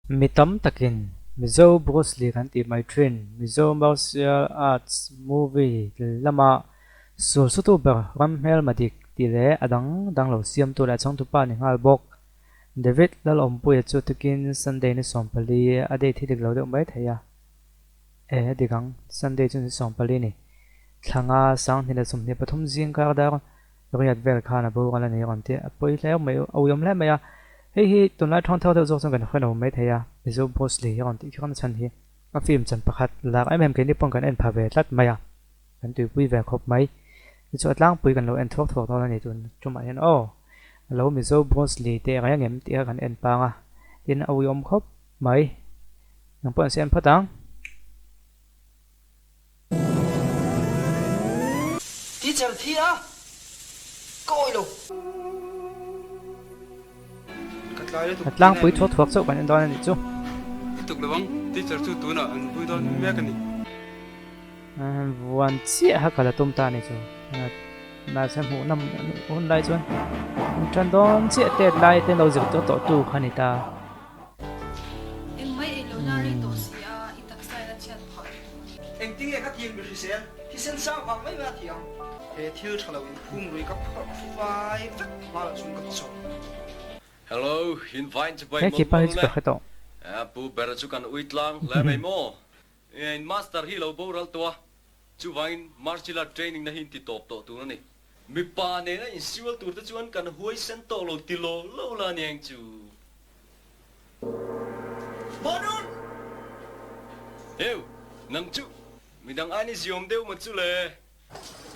Mi tam takin Mizo Bruce Lee kan tih mai thin Mizo Martial Arts movie lama sulsutu ber ram hmelma dik tih leh a dang dang lo siamtu leh a changtupa ni nghal bawk. David Lalawmpuia chu tukin Sunday ni 14 a date hi dik lo deuh mai thei a. E a dik ang, Sunday chu ni 14 ni. Thla nga 2023 zing kar dar riat vel khan a boral a ni rawn tih a pawi hle mai, a uiawm hle mai a. Hei hi tunlai thawng thar deuh zawk chuan kan hre lo mai thei a, Mizo Bruce Lee hi rawn tih kher na chhan hi a film chan pakhat lar em em keini pawn kan en pha ve tlat mai a, kan tuipui ve khawp mai. Tichuan a tlangpui kan lo en thuak thuak dawn a ni tun tumah hian aw a lo Mizo Bruce Lee te reng em tih kha kan en pang a, tin a uiawm khawp mai. Nang pawh an siam phawt ang. Teacher thi a, ka awih lo. Ka tlai lutuk A tlangpui thuak thuak chauh kan en dawn a nih chu. Lutuk lo ang, teacher chu tunah an vui dawn mek a ni. Vuan chiah kha ka la tum ta a ni chu. Mahse hmuh nawm hun lai chuan an tan dawn chiah tet lai te lo zir tawh tawh tu kha a ni ta. Engmai ei lo na rei tawh si a, i taksa in a chhiat phah lutuk a ni. Engtinge ka thiam mi hrisel, thisen sang vang mai mai a thiam. He thil tha lo in phum rui ka phawrh fai vek hma loh chuan ka chawp. Hello, in vain chu pai He mawlh khi pa hi mawlh chu le. ka hre tawh. Pu bera chu kan ui tlang hle mai maw? In master hi lo boral tawh a, chuvangin martial art training na hi in ti tawp tawh tur a ni. Mipa nena insual tur te chuan kan huaisen tawh lo ti lo lo la aniang chu. Manun! Heu, nang chu midang ain i ziawm deuh maw chu le?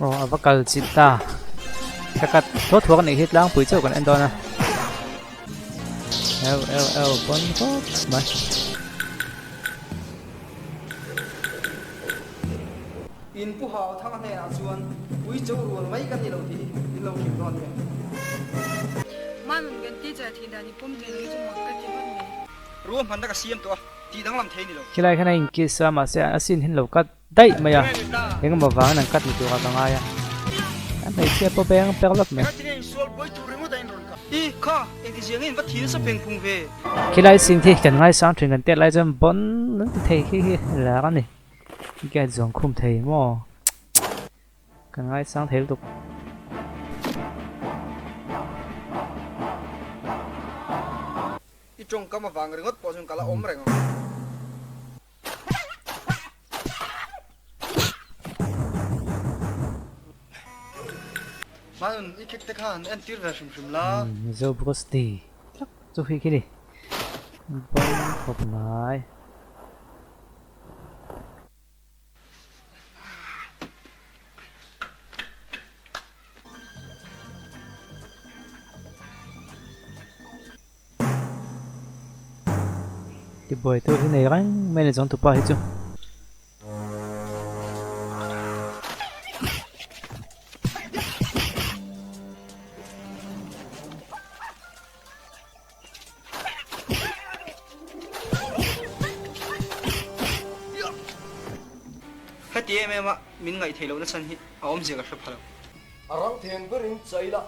Aw, a va kal chilh ta. Ka kat thuak thuak anih hi tlangpui chauh kan en dawn a. Eu eu eu pawn khawp mai. In pu hau thang hnenah chuan pui cho rual mai kan ni lo tih hi in lo hrilh dawn nia. Manun kan teacher thih dan i pawm thei lo hi chu mak ka ti ngawt mai. Ruahmanna ka siam tawh a, tih danglam thei ni lo. Khilai khan a inkiss a, mahse a sin hin lo cut daih mai a, engemaw vangin an cut ni turah ka ngai a, a hmeichhia pawh beng per lawp mai. Engati nge insual buai tur ringawt a inrawn kah? I kha, engti zia nge in va thil sa pheng phung ve? Khilai sin khi kan ngaisang thin kan tet lai chuan bon an ti thei khi hi lar a ni. Gate zawng khum thei maw? Ka ngaisang thei lutuk. I tawngkam avang ringawt pawh chuan ka la awm reng ang. Hmanun i khek te kha han entir ve hrim hrim la. Mizo Bruce Lee tlak chu khi khi ni. Bon khawp mai. Tibuai tur hi nei reng mai a ni chuang tupa hi chu. Heti em em a min ngaih theih lohna chhan hi a awmzia ka hre pha lo. A rang theng berin chaila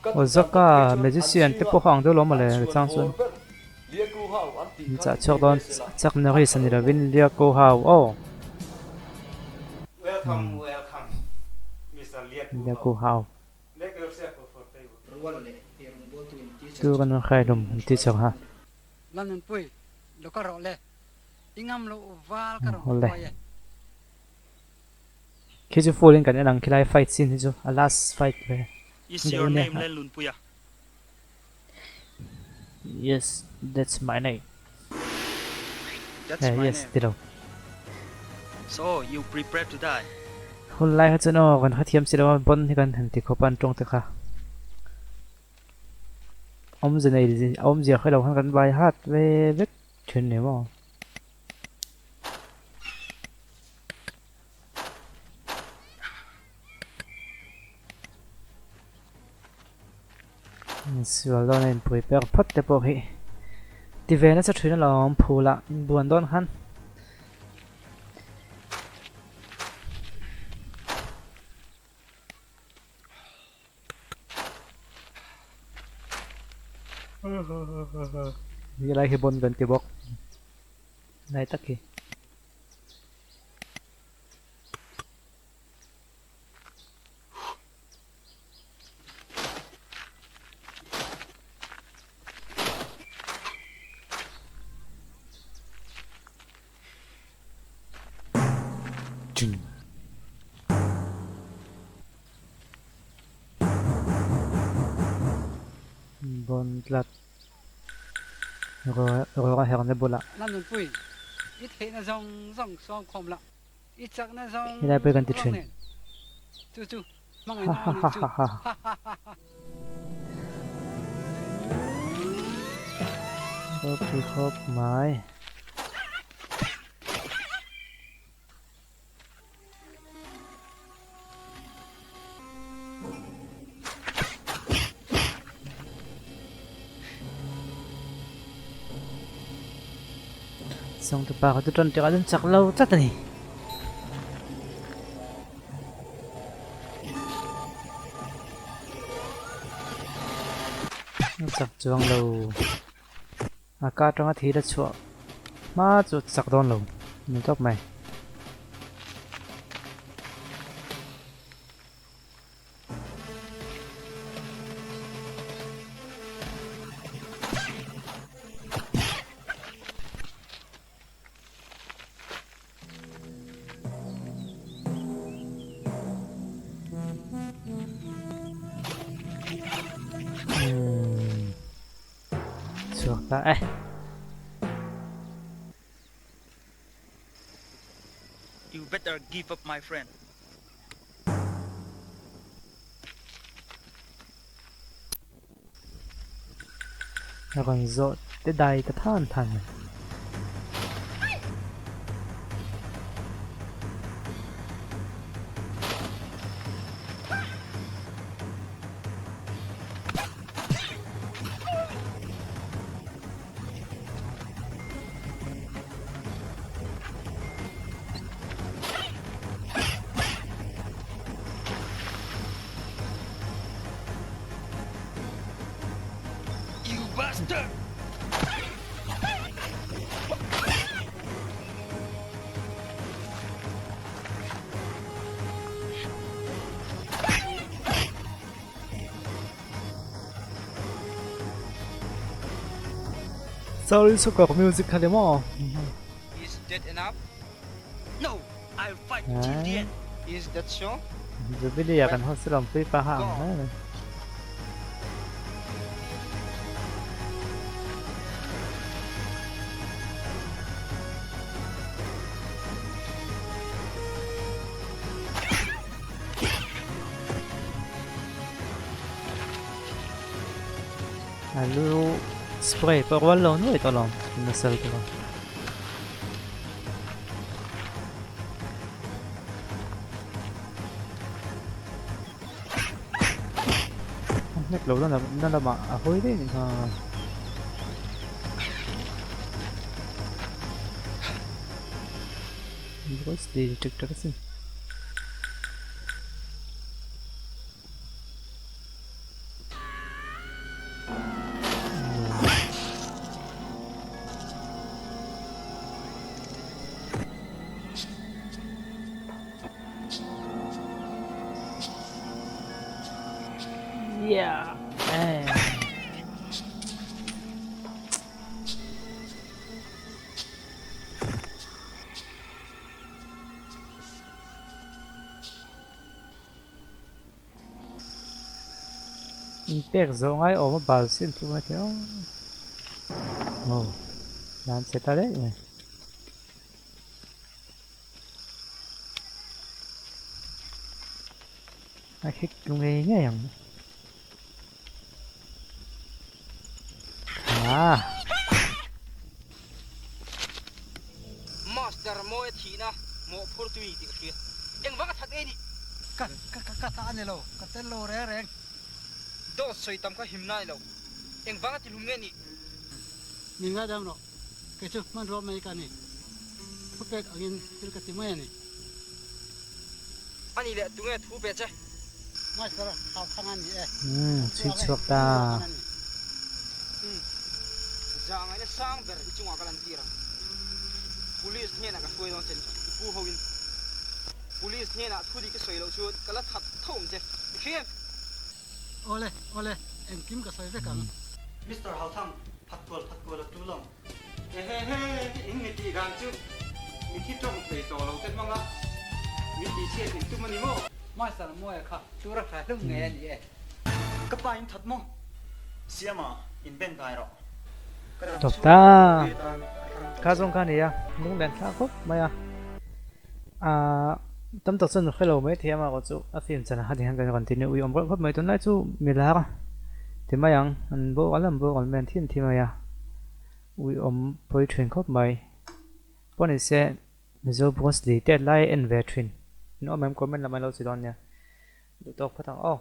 ka Aw tih dan zaka tak phei chuan an magician te zinga pawh kha ang deuh lo maw an le chhuan chang chuan hawl ber Liaku Hau an tih in kha chah ni chhuak nghe dawn nghe sela chak a Norris tha a ni lo maw? lovin Liaku Hau aw. Welcome welcome Mister Liaku Liaku Hau. Hau. Make yourself comfortable. Rual leh he rawngbawltu in teacher Tu chu kan khai hlum an ti chauh ha. Lalnunpui, lo kal rawh le. I ngam loh val ka rawn Awle. hruai e. Khi chu full in kan en ang khilai fight scene hi chu a last fight ve Is deuh your ania name Lalnunpuia? Yes, that's my name. That's Eh my yes name. ti lo. So you prepare to die. Hun lai kha chuan aw kan hrethiam si lo a bon hi kan han ti khawp a an tawng te kha. Awmzia nei awmzia hre lo khan kan vai hat ve vek thin ni maw. Sual dawn a inpui per phawt te pawh hi ti ve nasa thin alawm phul ah inbuan dawn khan. Helai hi bon kan ti bawk lai tak hi. Bon tlat. Rawra herna bulah. Lamnunpui, i theihna zawng zawng sawm khawm la, i chakna zawng Helai pawh kan ti zawng thin. nen. Chu chu, hmangaihna a ni chu. Ha ha ha. Ropui khawp mai. Sawngtupa kha chu tan tirah chuan chak lo tlat a ni. A chak chuang lo. A ka atanga thil a chhuah hma chu chak dawn lo ni tawp mai. Chhuak ta e. You better give up my friend. A rawn zawh te dai ta than than mai. You bastard! Sorry soccer music kha le maw? Is that enough? No, I'll fight till the end. Is that so? Jubilee ah kan host lawm pui pa ha ang hle mai. A lu spray pawh rual lo nuai tawh lawm nasal te pawh. A hnek lo na lamah a hawi daih a nih kha. Voice ti ṭek ṭek asin. Yeah. In pek zawh ngai awm a bal sin tluk na kher aw nan che ta daih mai. A khik tlu ngei ngei ang. Ah. Master mawi a thihna mawhphur tui tih ka hria. Engvang a that ngei ni? Ka ka ka ta a ni lo, ka tel lo reng reng. Dawt sawi tam kha him nai lo. Engvang a tihlum nge ni? Min ngaidam rawh, kei chu hmanrua mai ka ni. Thupek angin thil ka ti mai a ni. A ni leh tunge thu pe che? Master hau thang a ni e. Umm, chhui chhuak ta. Zahngaihna sang ber i chungah ka lan tir ang. Police hnenah ka hruai dawn che i pu ho in. Police hnenah thu dik ka sawi loh chuan ka la that tho awm che. I hria em? Awle, awle, engkim ka sawi vek ang. Mister Hauthang, phat kual phat kual a tul ang. Hehehe, in mi tih dan chu mi thi tawng thei tawh lo te hmang a, mi tih chhiat in tum a ni maw? Master Mawia kha tura tha hlum ngei a ni e. Ka pa in that maw? Siama, in ben dai rawh. Ka dam Tawp chhung ta. pui atan ka hrang tawh Kha che. zawng kha a ni a, lunglen thlak khawp mai a. Aaa tam tak chuan hre lo mai thei a amaherawh chu a film chan ah hian kan rawn ti nia uiawm reuh khawp mai tunlai chu milar ti mai ang an boral an boral mai an thi an thi mai a uiawm pawi thin khawp mai pawh ni se Mizo Bruce Lee te lai en ve thin in awm em comment lam an lo chi dawn nia duh tawk phawt ang aw.